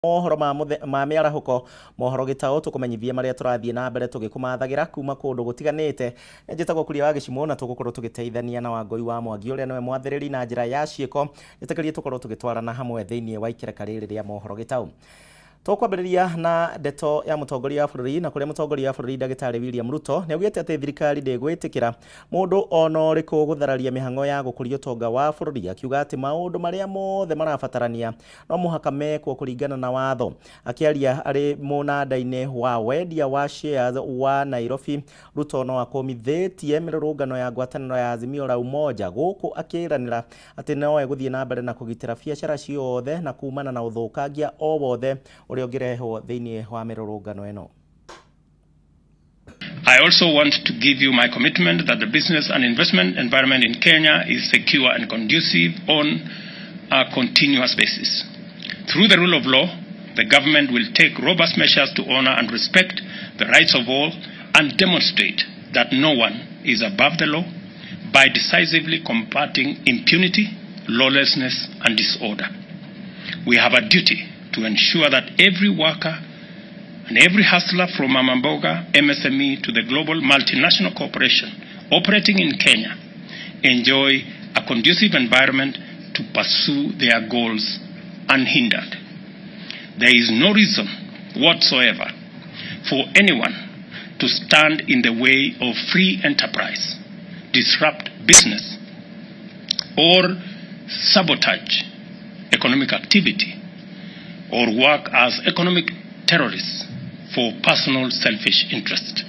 Mohoro ma mĩarahũko, mohoro gĩtaũ, tũkũmenyithie marĩa tũrathiĩ na mbere tũgĩkũmathagira kuma kũndũ gũtiganĩte. Njĩtagwo Kuria wa Gĩcimũ na tũgũkorwo tũgĩteithania na Wangũi wa Mwangi ũrĩa nĩwe mwathĩrĩri na njĩra ya ciĩko. Njĩtĩkĩrie tũkorwo tũgĩtwarana hamwe thĩinĩ wa ikereka rĩrĩ rĩa mohoro gĩtaũ. Tũkwambĩrĩria na ndeto ya mũtongoria wa bũrũri, na kũrĩa mũtongoria wa bũrũri Ndagĩtarĩ William Ruto nĩ augĩte atĩ thirikari ndĩgwĩtĩkĩra mũndũ ona ũrĩkũ gũthararia mĩhang'o ya gũkũria ũtonga wa bũrũri, akiuga atĩ maũndũ marĩa mothe marabatarania no mũhaka mekwo kũringana na watho. Akĩaria arĩ mũnanda-inĩ wa wendia wa shares wa Nairobi, Ruto no akũmithĩtie mĩrũrũngano ya ngwatanĩro ya Azimio la Umoja gũkũ akĩranĩra atĩ no egũthiĩ na mbere na kũgitĩra biacara ciothe na kumana na ũthũkangia o wothe ũrĩa ũngĩrehwo thĩinĩ wa mĩrũrũngano ĩno. I also want to give you my commitment that the business and investment environment in Kenya is secure and conducive on a continuous basis. Through the rule of law, the government will take robust measures to honor and respect the rights of all and demonstrate that no one is above the law by decisively combating impunity, lawlessness, and disorder. We have a duty to ensure that every worker and every hustler from Mamamboga, MSME to the global multinational corporation operating in Kenya enjoy a conducive environment to pursue their goals unhindered. There is no reason whatsoever for anyone to stand in the way of free enterprise, disrupt business, or sabotage economic activity, or work as economic terrorists for personal selfish interest.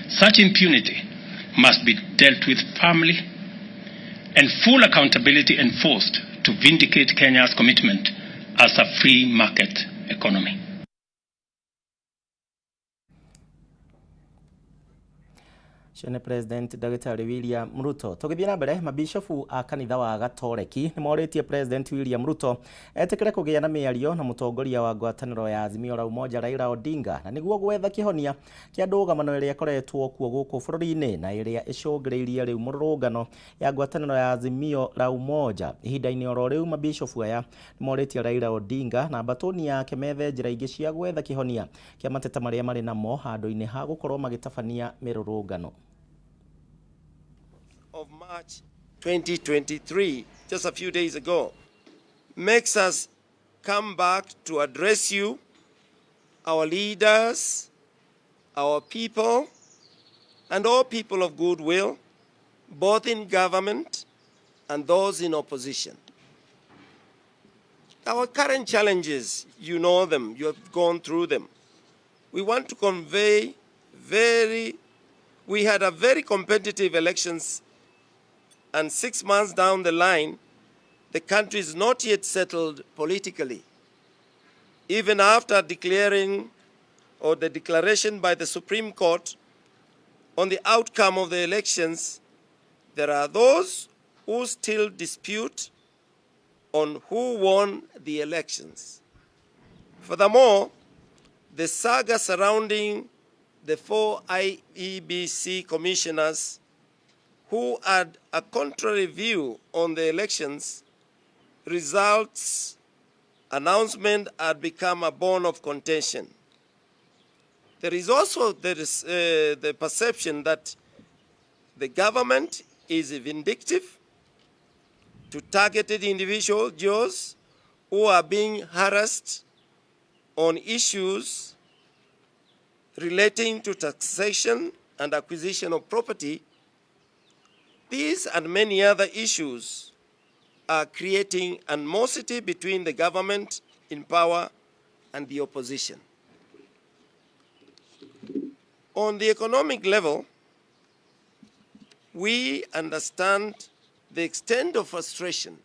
Such impunity must be dealt with firmly and full accountability enforced to vindicate Kenya's commitment as a free market economy. Ũcio nĩ President Ndagĩtarĩ William Ruto. Tũgĩthiĩ na mbere, mabishofu a kanitha wa Gatoreki nĩ morĩtie President William Ruto etĩkĩre kũgĩa na mĩario na mũtongoria wa ngwatanĩro ya Azimio la Umoja Raila Odinga, na nĩguo gwetha kĩhonia kĩa ndũgamano ĩrĩa ĩkoretwo kuo gũkũ bũrũri-inĩ na ĩrĩa ĩcũngĩrĩirie rĩu mũrũrũngano ya ngwatanĩro ya Azimio la Umoja. Ihinda-inĩ oro rĩu, mabishofu aya nĩ morĩtie Raila Odinga na mbatũni yake methe njĩra ingĩ cia gwetha kĩhonia kĩa mateta marĩa marĩ namo handũ-inĩ ha gũkorwo magĩtabania mĩrũrũngano. Of March 2023, just a few days ago, makes us come back to address you, our leaders, our people, and all people of goodwill, both in government and those in opposition. Our current challenges, you know them, you have gone through them. We want to convey we had a very competitive elections, and 6 months down the line, the country is not yet settled politically. Even after declaring or the declaration by the Supreme Court on the outcome of the elections, there are those who still dispute on who won the elections. Furthermore, the saga surrounding the four IEBC commissioners who had a contrary view on the elections results announcement had become a bone of contention. There is also the perception that the government is vindictive to targeted individuals who are being harassed on issues relating to taxation and acquisition of property. These and many other issues are creating animosity between the government in power and the opposition. On the economic level, we understand the extent of frustration,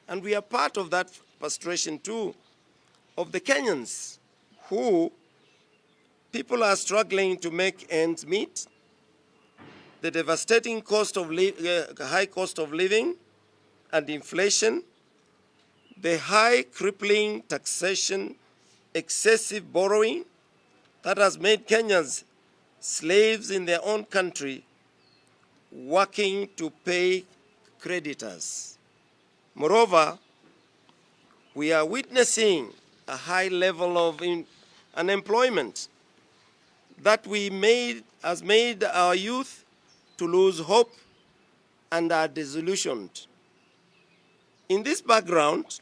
and we are part of that frustration too, of the Kenyans who people are struggling to make ends meet, the devastating high cost of living and inflation, the high crippling taxation, excessive borrowing that has made Kenyans slaves in their own country, working to pay creditors. Moreover, we are witnessing a high level of unemployment that has made our youth to lose hope and are disillusioned. In this background,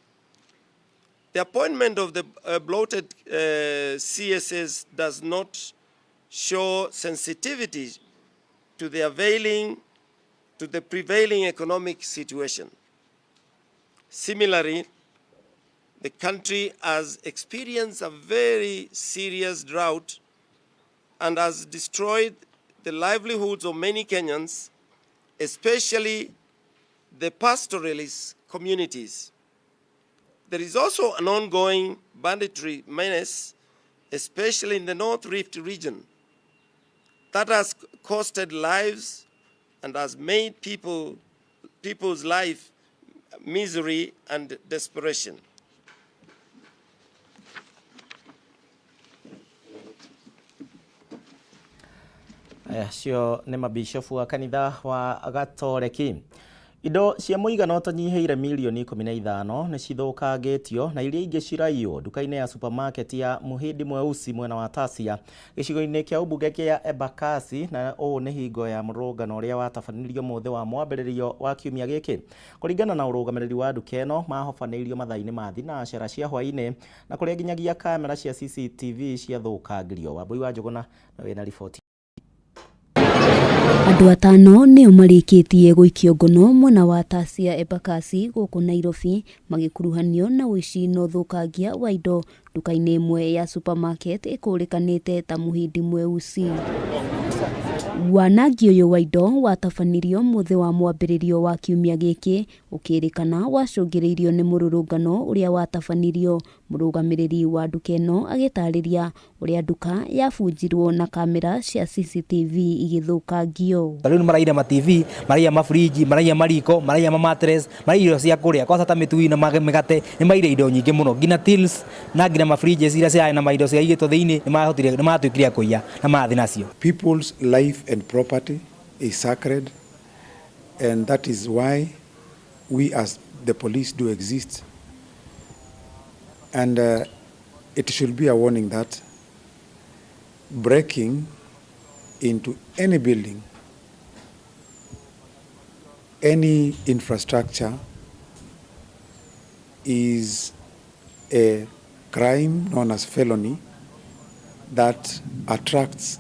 the appointment of the bloated CSS does not show sensitivity to the prevailing economic situation. Similarly, the country has experienced a very serious drought and has destroyed the livelihoods of many Kenyans, especially the pastoralist communities. There is also an ongoing banditry menace, especially in the North Rift region, that has costed lives and has made people's life misery and desperation. Acio nĩ mabishofu wa kanitha wa Gatoreki. Indo cia mũigana ũtanyihĩire mirioni 15 nĩ cithũkangĩtio na iria ingĩ ciraiywo nduka-inĩ ya supermarket ya Muhindi Mweusi mwena wa Tasia gĩcigo-inĩ kĩa ũmbunge kĩa Embakasi, na ũũ nĩ hingo ya mũrũrũngano ũrĩa watabanĩrio mũthĩ wa mwambĩrĩrio wa kiumia gĩkĩ. Kũringana na ũrũgamĩrĩri wa nduka ĩno, mahobanĩirio mathaa-inĩ ma thinacara cia hwaĩ-inĩ na kũrĩa nginyagia kamera cia CCTV ciathũkangirio. Wambui wa Njũgũna na wĩna riboti. Andũ atano nĩo marĩkĩtie gũikio ngono mwena wa Tasia Embakasi gũkũ Nairobi magĩkuruhanio na ũici na ũthũkangia wa indo nduka-inĩ ĩmwe ya supermarket ĩkũrĩkanĩte ta Muhindi Mweusi. Wanangi ũyũ wa indo watabanĩrio mũthĩ wa mwambĩrĩrio wa kiumia gĩkĩ ũkĩrĩkana wacũngĩrĩirio nĩ mũrũrũngano ũrĩa watabanĩrio. Mũrũgamĩrĩri wa nduka ĩno agĩtarĩria ũrĩa nduka yabunjirwo na kamera cia CCTV igĩthũkangio. Rĩu nĩ ma TV, maraiya mafriji, maraiya mariko, maraiya ma mattress, maraiya irio cia kũrĩa kwasa ta mĩtui na mĩgate, nĩ maire indo nyingĩ mũno nginya tills na nginya mafriji iria ciarĩ na maindo ciaigĩtwo thĩinĩ nĩ mahotire, nĩ matuĩkire a kũiya na marathiĩ nacio. People's life and property is sacred, and that is why we as the police do exist. And it should be a warning that breaking into any building, any infrastructure is a crime known as felony that attracts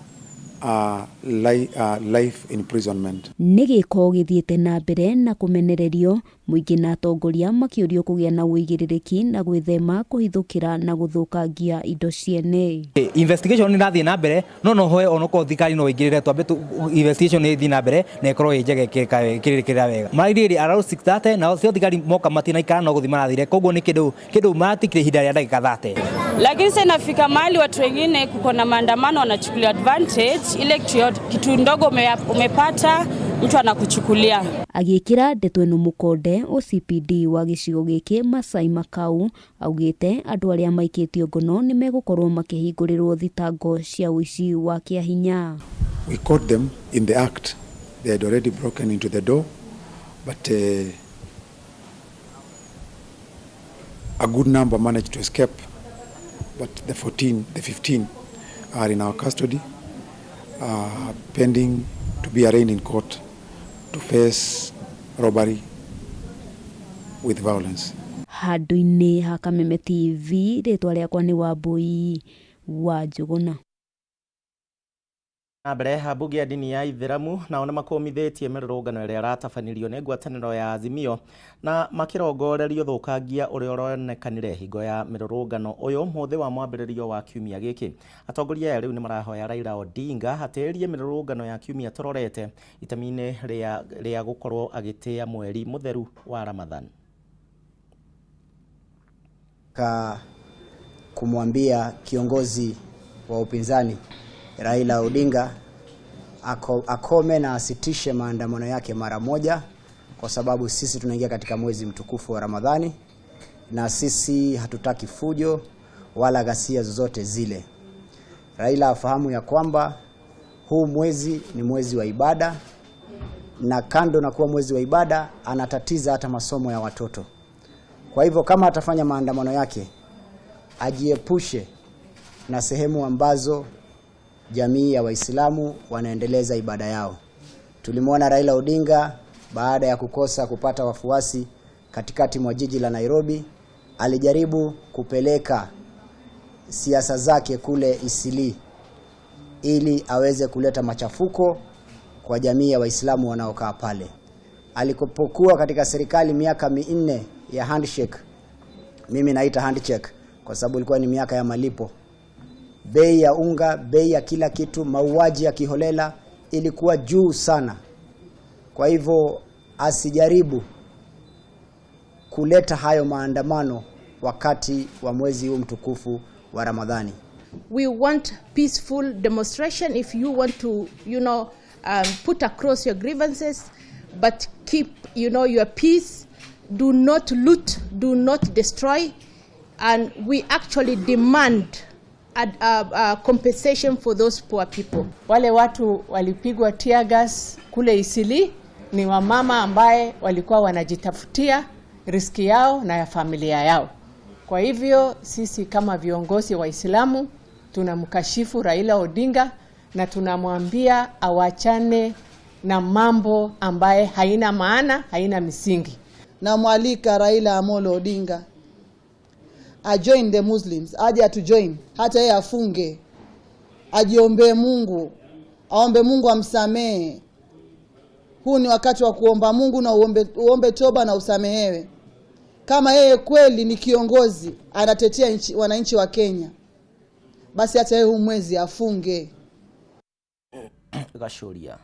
life imprisonment. Nĩ gĩko gĩthiĩte na mbere na kũmenererio mũingĩ na atongoria makĩũrio kũgĩa na ũigĩrĩrĩki na gwĩthema kũhithũkĩra na gũthũkangia indo ciene. Investigation nĩ ĩrathiĩ na mbere no hoe onokorwo thirikari no ĩingĩrĩre twambe investigation nĩ ĩthiĩ na mbere na ĩkorwo ĩ njega ĩkĩrĩkĩrĩra wega. Marairĩrĩ around 6:30 na cio thigari moka matinaikara no gũthiĩ marathire, koguo nĩ kĩndũ maratikire ihinda rĩa ndagĩka 30. Lakini sasa inafika mahali watu wengine kuko na maandamano wanachukulia advantage, ile kitu ndogo umepata mtu anakuchukulia. Agĩkĩra ndeto ĩno mũkonde OCPD wa gĩcigo gĩkĩ Masai Makau augĩte andũ arĩa maikĩtio ngono nĩ megũkorwo makĩhingũrĩrwo thitango cia ũici wa kĩahinya. We caught them in the act. They had already broken into the door, but a good number managed to escape, but the 15 are in our custody, pending to be arraigned in court to face robbery with violence. Handũ-inĩ ha Kameme TV, rĩtwa rĩakwa nĩ Wambui wa Njũgũna. Na mbere ambunge a ndini ya Ithĩramu nao nĩ makũmithĩtie mĩrũrũngano ĩrĩa ĩratabanĩrio nĩ ngwatanĩro ya Azimio na makĩrongoreria ũthũkangia ũrĩa ũronekanire hingo ya mĩrũrũngano ũyũ mũthĩ wa mwambĩrĩrio wa kiumia gĩkĩ. Atongoria aya rĩu nĩ marahoya Raila Odinga atĩrĩrie mĩrũrũngano ya kiumia tũrorete itemi-inĩ rĩa gũkorwo agĩtĩa mweri mũtheru wa Ramadhan. Kumwambia kiongozi wa upinzani Raila Odinga akome na asitishe maandamano yake mara moja, kwa sababu sisi tunaingia katika mwezi mtukufu wa Ramadhani na sisi hatutaki fujo wala ghasia zozote zile. Raila afahamu ya kwamba huu mwezi ni mwezi wa ibada, na kando na kuwa mwezi wa ibada anatatiza hata masomo ya watoto. Kwa hivyo kama atafanya maandamano yake, ajiepushe na sehemu ambazo jamii ya Waislamu wanaendeleza ibada yao. Tulimwona Raila Odinga baada ya kukosa kupata wafuasi katikati mwa jiji la Nairobi, alijaribu kupeleka siasa zake kule Isili ili aweze kuleta machafuko kwa jamii ya Waislamu wanaokaa pale. Alipokuwa katika serikali miaka 4 ya handshake, mimi naita handshake kwa sababu ilikuwa ni miaka ya malipo, bei ya unga, bei ya kila kitu, mauaji ya kiholela ilikuwa juu sana. Kwa hivyo asijaribu kuleta hayo maandamano wakati wa mwezi huu mtukufu wa Ramadhani. We want peaceful demonstration if you want to, put across your grievances, but keep, your peace. Do not loot, do not destroy, and we actually demand a compensation for those poor people. Wale watu walipigwa tear gas kule Isili ni wamama ambaye walikuwa wanajitafutia riski yao na ya familia yao. Kwa hivyo sisi kama viongozi Waislamu tunamkashifu Raila Odinga na tunamwambia awachane na mambo ambaye haina maana, haina misingi. Namwalika Raila Amolo Odinga a join the Muslims, aje atujoin, hata yeye afunge, ajiombee Mungu, aombe Mungu amsamehe. Huu ni wakati wa kuomba Mungu na uombe toba na usamehewe. Kama yeye kweli ni kiongozi anatetea wananchi wa Kenya, basi hata yeye huu mwezi afunge. Gashuria.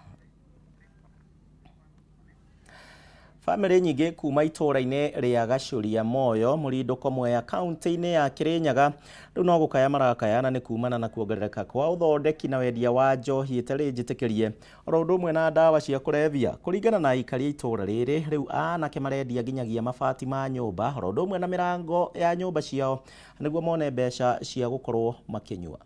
Family nyingĩ kuma itũũra-inĩ rĩa Gacuria Moyo Mũrindũko Mwea kaunti-inĩ ya Kirinyaga rĩu no gũkaya marakaya na nĩ kumana na kuongerereka kwa ũthondeki na wendia wa njohi ĩtarĩ njĩtĩkĩrie oro ũndũ ũmwe na ndawa cia kũrebia. Kũringana na aikari a itũũra rĩrĩ, rĩu anake marendia nginyagia mabati ma nyũmba oro ũndũ ũmwe na mĩrango ya nyũmba ciao nĩguo mone mbeca cia gũkorwo makĩnyua.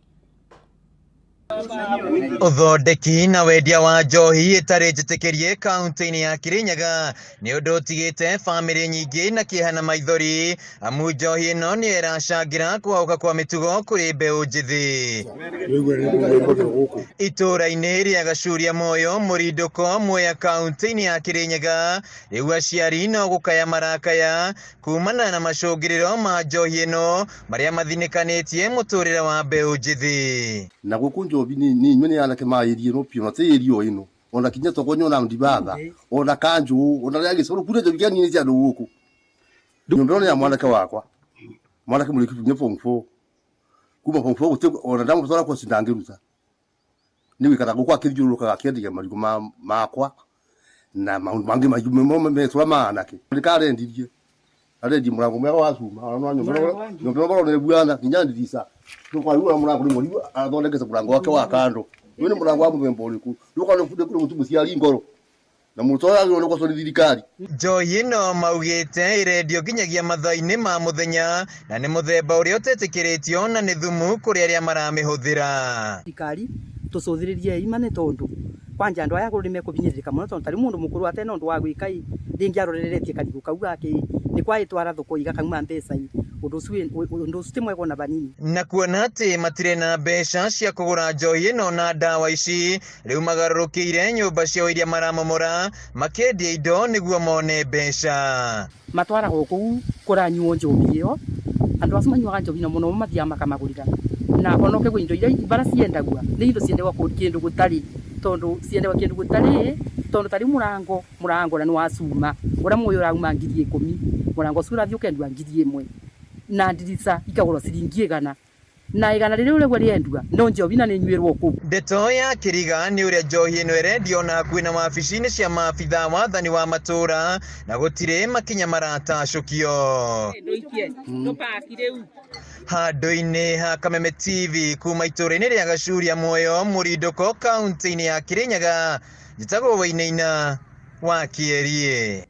Ũthondeki na wendia wa njohi ĩtarĩ njĩtĩkĩrie kaunti-inĩ ya Kirinyaga nĩ ũndũ ũtigĩte bamĩrĩ nyingĩ na kĩeha na maithori, amu njohi ĩno nĩ ĩracangĩra kũhauka kwa mĩtugo kũrĩ mbeũ njĩthĩ. Itũũra-inĩ rĩa Gacuria Moyo Mũrindũko Mwea kaunti-inĩ ya Kirinyaga rĩu aciari no gũkaya marakaya kumana na macũngĩrĩro ma njohi ĩno marĩa mathinĩkanĩtie mũtũrĩre wa mbeũ njĩthĩ. Na gũkũ njobi ni inyuĩ nĩ anake maĩrie no piũ na ti ĩrio ĩno ona kinya togonyo na ndibatha ona kanjũ ona rĩa gĩcoro kure njobi kĩa nini cia andũ gũkũ. Nyũmba ĩno nĩ ya mwanake wakwa, mwanake mũrĩki nginya form 4, kuma form 4 gũtirĩ ona ndamũtwara course ndangĩruta, nĩ gwĩkara gũkũ akĩthiũrũrũkaga akĩendagia marigũ makwa na maũndũ mangĩ maingĩ metũra ma anake. Nĩkarendirie arendia mũrango mwega wa cuma ona nyũmba ĩno barona ĩbuana nginya ndirica kwa mũrango nĩ mũrigo athondekete mũrango wake wa kando. Ũyũ nĩ mũrango wa mũthemba ũrĩkũ? Ndũkona nĩ mũtu mũciari ngoro na mũrutwo agĩrĩirwo nĩ gũcwo nĩ thirikari. Njohi ĩno maugĩte ĩrendio nginyagia mathaa-inĩ ma mũthenya na nĩ mũthemba ũrĩa ũtetĩkĩrĩtio na nĩ thumu kũrĩ arĩa maramĩhũthĩra. Thirikari tũcũthĩrĩrie ima nĩ tondũ kwanja andũ aya agũrũ nĩ mekũhinyĩrĩrĩka mũno tondũ tarĩu mũndũ mũkũrũ atena ũndũ wa gwĩka ĩ rĩngĩ aroreretie karigũ kau gake nĩ kwaĩtwara thoko igakauma mbeca ĩ ũndũ ũcio ti mwega ona vanini. Na kuona atĩ matirĩ na mbeca cia kũgũra njohi ĩno na ndawa ici, rĩu magarũrũkĩire nyũmba ciao iria maramomora makĩendia indo nĩguo mone mbeca. Matwaragwo kũu kũranyuo njohi ĩyo, andũ acio manyuaga njohi na mũno mathiaga makamagũrĩra na honoke gwĩ indo iria bara ciendagua nĩ indo ciendagwa kĩndũ gũtarĩ tondũ ciendagwa kĩndũ gũtarĩ tondũ tarĩu mũrango na nĩ wa cuma ũrĩa mũĩ ũrauma 10,000 mũrango ũcio ũrathiĩ ũkendua 1,000 na ndirica ikagũrwo ciringi 100 na 100 rĩrĩ ũrĩa rĩendua no njohi na nĩnyuĩrwo kũu. Ndeto ya Kĩriga nĩ ũrĩa njohi ĩno ĩrendio na hakuhĩ na wabici-inĩ cia maabitha wathani wa matũũra na gũtirĩ makinya maratacũkio. Handũ-inĩ ha Kameme TV kuma itũũra-inĩ rĩa Gacuria Moyo Mũrindũko kaunti-inĩ ya Kirinyaga, njĩtagwo Wainaina wa Kĩerie.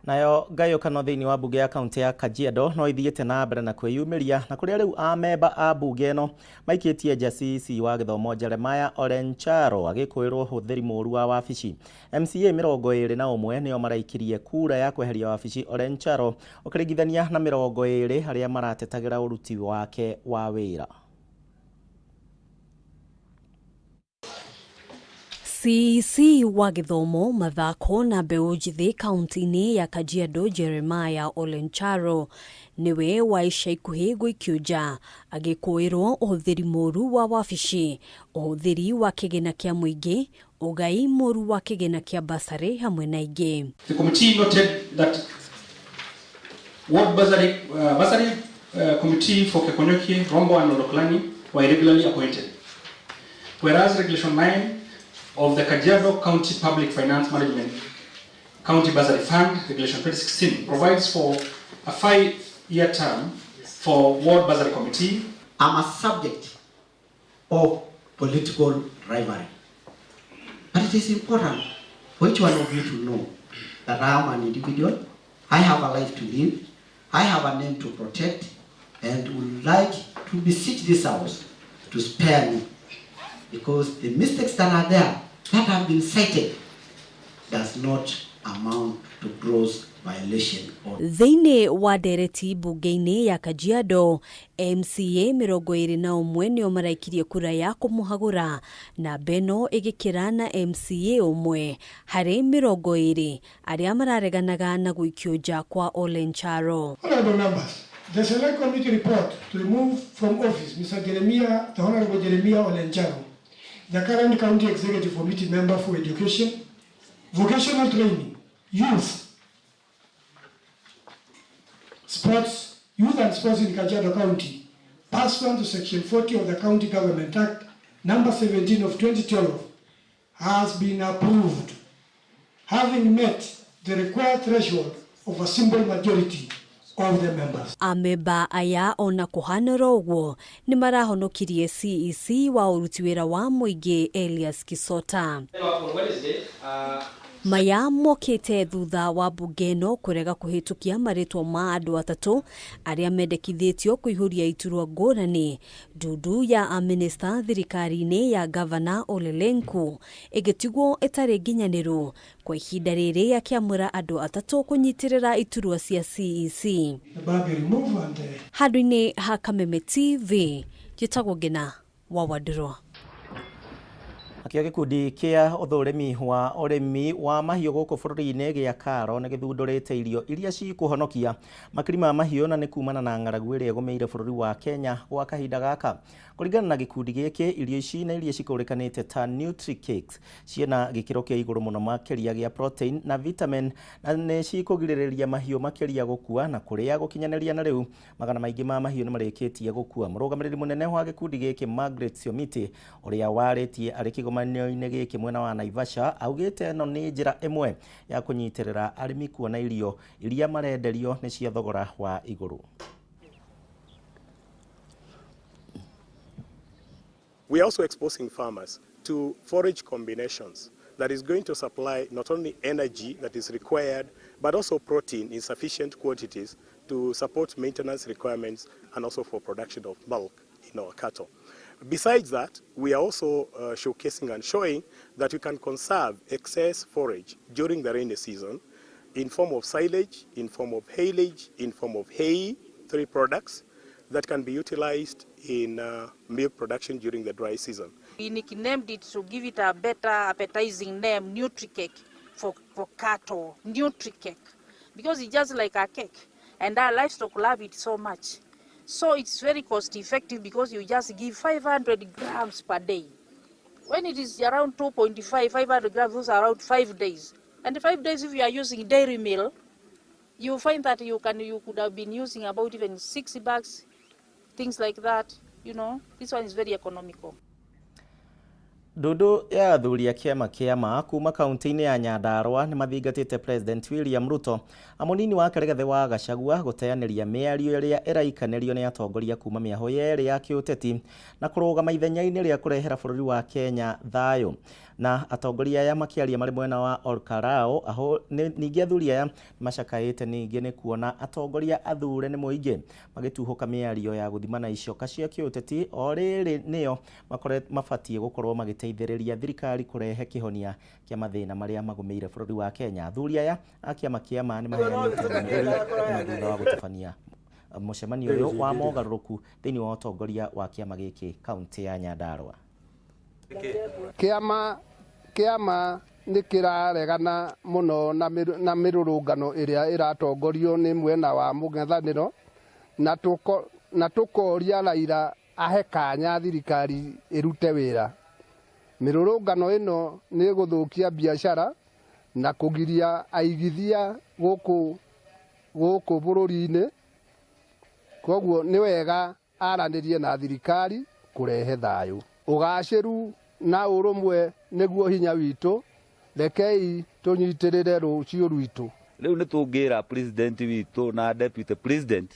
Nayo ngayũkano thĩinĩ wa mbunge ya kaunti ya Kajiado no ithiĩte na mbere na kwĩyumĩria, na kũrĩa rĩu amemba a mbunge ĩno maikĩtie nja CEC wa gĩthomo Jeremiah Olencharo agĩkũĩrwo ũhũthĩri mũru wa wabici. MCA 21 nĩo maraikirie kura ya kweheria wabici Olencharo ũkĩringithania na 20 arĩa maratetagĩra ũruti wake wa wĩra. CEC wa gĩthomo, mathako na mbeũ njĩthĩ kaunti-inĩ ya Kajiado Jeremiah Olencharo nĩwe wa ica ikuhĩ gũikio nja agĩkũĩrwo ũhũthĩri mũru wa wabici, ũhũthĩri wa kĩgĩna kĩa mũingĩ, ũgai mũru wa kĩgĩna kĩa basarĩ hamwe na ingĩ. The committee noted that ward bursary committee for Keekonyokie, Rombo and Olodoklani were irregularly appointed. Whereas Regulation 9 of the Kajiado County Public Finance Management County Bursary Fund, Regulation 2016, provides for a 5-year term for Ward Bursary Committee. I'm a subject of political rivalry. But it is important for each one of you to know that I am an individual, I have a life to live, I have a name to protect, and would like to beseech this house to spare me, because the mistakes that are there, that have been cited, does not amount to gross violation of Thĩinĩ wa ndereti mbunge-inĩ ya Kajiado, MCA 21 nĩo maraikirie kura ya kũmũhagũra, namba ĩno ĩgĩkĩra na MCA ũmwe harĩ 20 arĩa marareganaga na gũikio nja kwa Olencharo. Honorable members, the Select Committee report to remove from office Mr. Jeremiah, the Honorable Jeremiah Olencharo, the current County Executive Committee member for Education, Vocational Training, Youth, Sports, Youth and Sports in Kajiado County, pursuant to Section 40 of the County Government Act, number 17 of 2012, has been approved, having met the required threshold of a simple majority of the members. Amemba aya ona kũhana oro ũguo nĩ marahonokirie CEC wa ũruti wĩra wa mũingĩ Elias Kisota. Maya mokĩte thutha wa mbunge ĩno kũrega kũhĩtũkia marĩtwa ma andũ atatũ arĩa mendekithĩtio kũihũria iturwa ngũrani. Ndundu ya amĩnĩsta thirikari-inĩ ya Gavana Ole Lenku ĩgĩtigwo ĩtarĩ nginyanĩru kwa ihinda rĩrĩ akĩamũra andũ atatũ kũnyitĩrĩra iturwa cia CEC. The bar be removed and Handũ-inĩ ha Kameme TV, njĩtagwo Ngina wa Wandirwa. Nakĩo gĩkundi kĩa ũthũrimi wa ũrĩmi wa mahiũ gũkũ bũrũri-inĩ gĩa KALRO nĩ gĩthundũrĩte irio iria cikũhonokia makiri ma mahiũ na nĩ kumana na ng'aragu ĩrĩa ĩgũmĩire bũrũri wa Kenya gwa kahinda gaka. Kũringana na gĩkundi gĩkĩ, irio ici na iria cikũrĩkanĩte ta NutriCakes ciĩna gĩkĩro kĩa igũrũ mũno makĩria gĩa protein na vitamin na nĩ cikũgirĩrĩria mahiũ makĩria gũkua na kũrĩa gũkinyanĩria na rĩu magana maingĩ ma mahiũ nĩ marĩkĩtie gũkua. Mũrũgamĩrĩri mũnene wa gĩkundi gĩkĩ Margaret Siomiti ũrĩa warĩtie arĩ kĩgomanio-inĩ gĩkĩ mwena wa Naivasha augĩte ĩno nĩ njĩra ĩmwe ya kũnyitĩrĩra arĩmi kuona irio iria marenderio nĩ cia thogora wa igũrũ. We are also exposing farmers to forage combinations that is going to supply not only energy that is required, but also protein in sufficient quantities to support maintenance requirements and also for production of milk in our cattle. Besides that, we are also showcasing and showing that we can conserve excess forage during the rainy season in form of silage, in form of haylage, in form of hay, three products that can be utilized in milk production during the dry season. We nicknamed it to give it a better appetizing name, NutriCake, for cattle, NutriCake, because it's just like a cake, and our livestock love it so much. So it's very cost effective because you just give 500 grams per day. When it is around 2.5, 500 grams, those are around 5 days. And 5 days, if you are using dairy meal, you find that you could have been using about even 6 bags, things like that. You know, this one is very economical. Ndundu ya athuri a kĩama kĩa ma kuma kaunti-inĩ ya Nyandarua nĩ mathingatĩte President William Ruto na mũnini wake Rigathĩ wa Gachagua gũteanĩria mĩario ĩrĩa ĩraikanĩrio nĩ atongoria kuma mĩahũ yerĩ ya kĩũteti na kũrũgama ithenya-inĩ rĩa kũrehera bũrũri wa Kenya thayũ. Na atongoria aya makĩaria marĩ mwena wa Olkalau aho ningĩ athuri aya macakaĩte ningĩ nĩ kuona atongoria athure nĩ mũingĩ magĩtuhũka mĩario ya gũthimana icoka cia kĩũteti o rĩrĩ nĩo mabatiĩ gũkorwo magĩteithĩrĩria thirikari kũrehe kĩhonia kĩa mathĩna marĩa magũmĩire bũrũri wa Kenya. Athuri aya a kĩama kĩa ma nĩ maheanĩte ndũmĩrĩri ĩno thutha wa gũtabania mũcemanio ũyũ wa mogarũrũku thĩinĩ wa ũtongoria wa kĩama gĩkĩ kaunti ya Nyandarua. Kĩama kĩama nĩ kĩraregana mũno na mĩrũrũngano ĩrĩa ĩratongorio nĩ mwena wa mũng'ethanĩro na tũkoria Raila ahe kanya thirikari ĩrute wĩra. Mĩrũrũngano ĩno nĩ ĩgũthũkia biacara na kũgiria aigithia gũkũ bũrũri-inĩ, koguo nĩ wega aranĩrie na thirikari kũrehe thayũ. Ũgacĩru na ũrũmwe nĩguo hinya witũ, rekei tũnyitĩrĩre rũciũ rwitũ. Rĩu nĩ tũngĩra president witũ na deputy president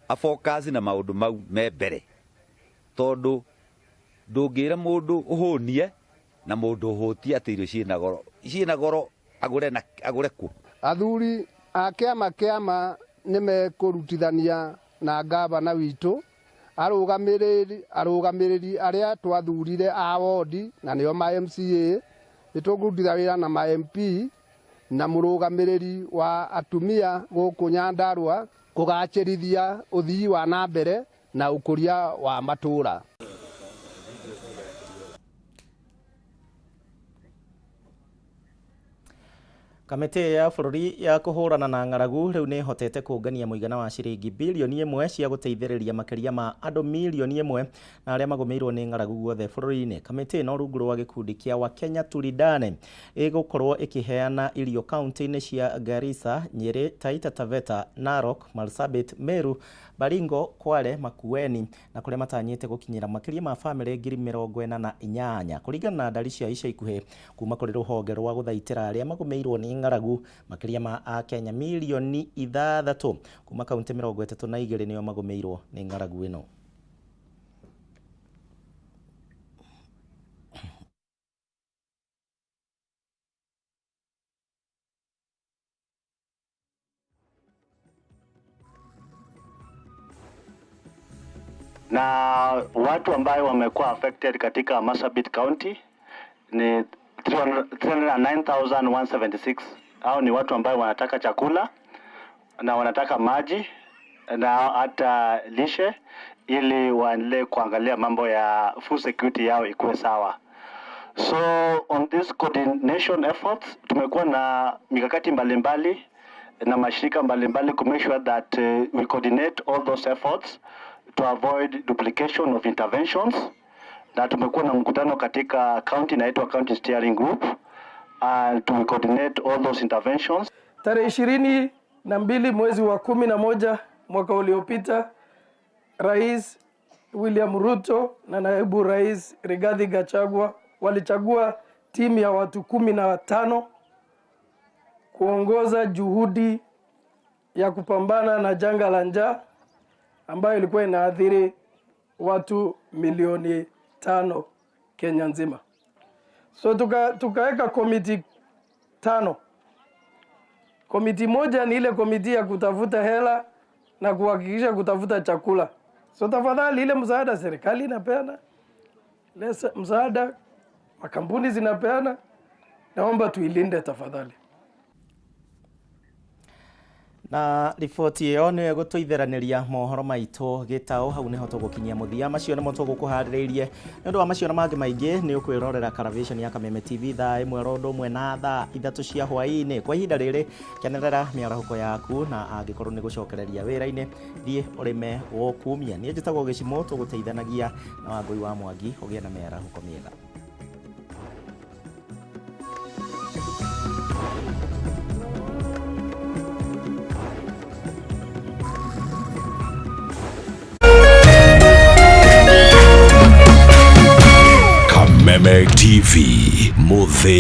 afocus na maũndũ mau me mbere, tondũ ndũngĩra mũndũ ũhũnie na mũndũ ũhũtie atĩ irio ciĩna goro, ciĩna goro agũre na agũre kũ. Athuri a kĩama kĩama nĩ mekũrutithania na gavana witũ, arũgamĩrĩri arĩa twathurire a wodi na nĩo ma MCA, nĩ tũkũrutithania wĩra na ma MP na mũrũgamĩrĩri wa atumia gũkũ Nyandarua kũgacĩrithia ũthii wa na mbere na ũkũria wa matũũra. Kamĩtĩ ya bũrũri ya kũhũrana na ng'aragu rĩu nĩ ĩhotete kũngania mũigana wa ciringi bilioni 1 cia gũteithĩrĩria makĩria ma andũ milioni 1 na arĩa magũmĩirwo nĩ ng'aragu guothe bũrũri-inĩ. Kamĩtĩ ĩno rungu rwa gĩkundi kĩa Wakenya Tulindane ĩgũkorwo ĩkĩheana irio kaunti-inĩ cia Garissa, Nyeri, Taita Taveta, Narok, Marsabit, Meru, Baringo, Kwale, Makueni na kũrĩa matanyĩte gũkinyĩra makĩria ma bamĩrĩ 48,000 kũringana na ndari cia ica ikuhĩ kuma kũrĩ rũhonge rwa gũthaitĩra arĩa magũmĩirwo nĩ ng'aragu. Makĩria ma Akenya milioni 6 kuma kaunti 32 nĩo magũmĩirwo nĩ ng'aragu ĩno. Na watu ambayo wamekuwa affected katika Marsabit County ni 309,176. Hao ni watu ambayo wanataka chakula na wanataka maji na hata lishe ili waendelee kuangalia mambo ya food security yao ikuwe sawa. So on this coordination efforts tumekuwa na mikakati mbalimbali na mashirika mbalimbali to make sure that we coordinate all those efforts to avoid duplication of interventions. Na tumekuwa na mkutano katika county inaitwa County Steering Group and to coordinate all those interventions. Tarehe 22 mwezi wa 11 mwaka uliopita, Rais William Ruto na Naibu Rais Rigathi Gachagua walichagua timu ya watu 15 kuongoza juhudi ya kupambana na janga la njaa ambayo ilikuwa inaathiri watu milioni 5 Kenya nzima. So tukaweka komiti 5. Komiti moja ni ile komiti ya kutafuta hela na kuhakikisha kutafuta chakula. So tafadhali ile msaada serikali inapeana, ile msaada makampuni zinapeana, naomba tuilinde tafadhali. Na riboti ĩyo nĩyo ĩgũtũitheraniria mohoro maitũ gĩtaũ. Hau nĩho tũgũkinyia mũthia. Macio nĩmo tũgũkũharĩrĩirie. Nĩ ũndũ wa macio na mangĩ maingĩ nĩ ũkwĩrorera Caravision ya Kameme TV thaa 1 rondo 1 na thaa 3 cia hwaĩ-inĩ. Kwa ihinda rĩrĩ kenerera mĩarahũko yaku, na angĩkorwo nĩ gũcokereria wĩra-inĩ thiĩ ũrĩme gũkumia. Niĩ njĩtagwo Gĩcimũ, tũgũteithanagia na Wangũi wa Mwangi. Ũgĩe na mĩarahũko mĩega. TV, Mũthĩ.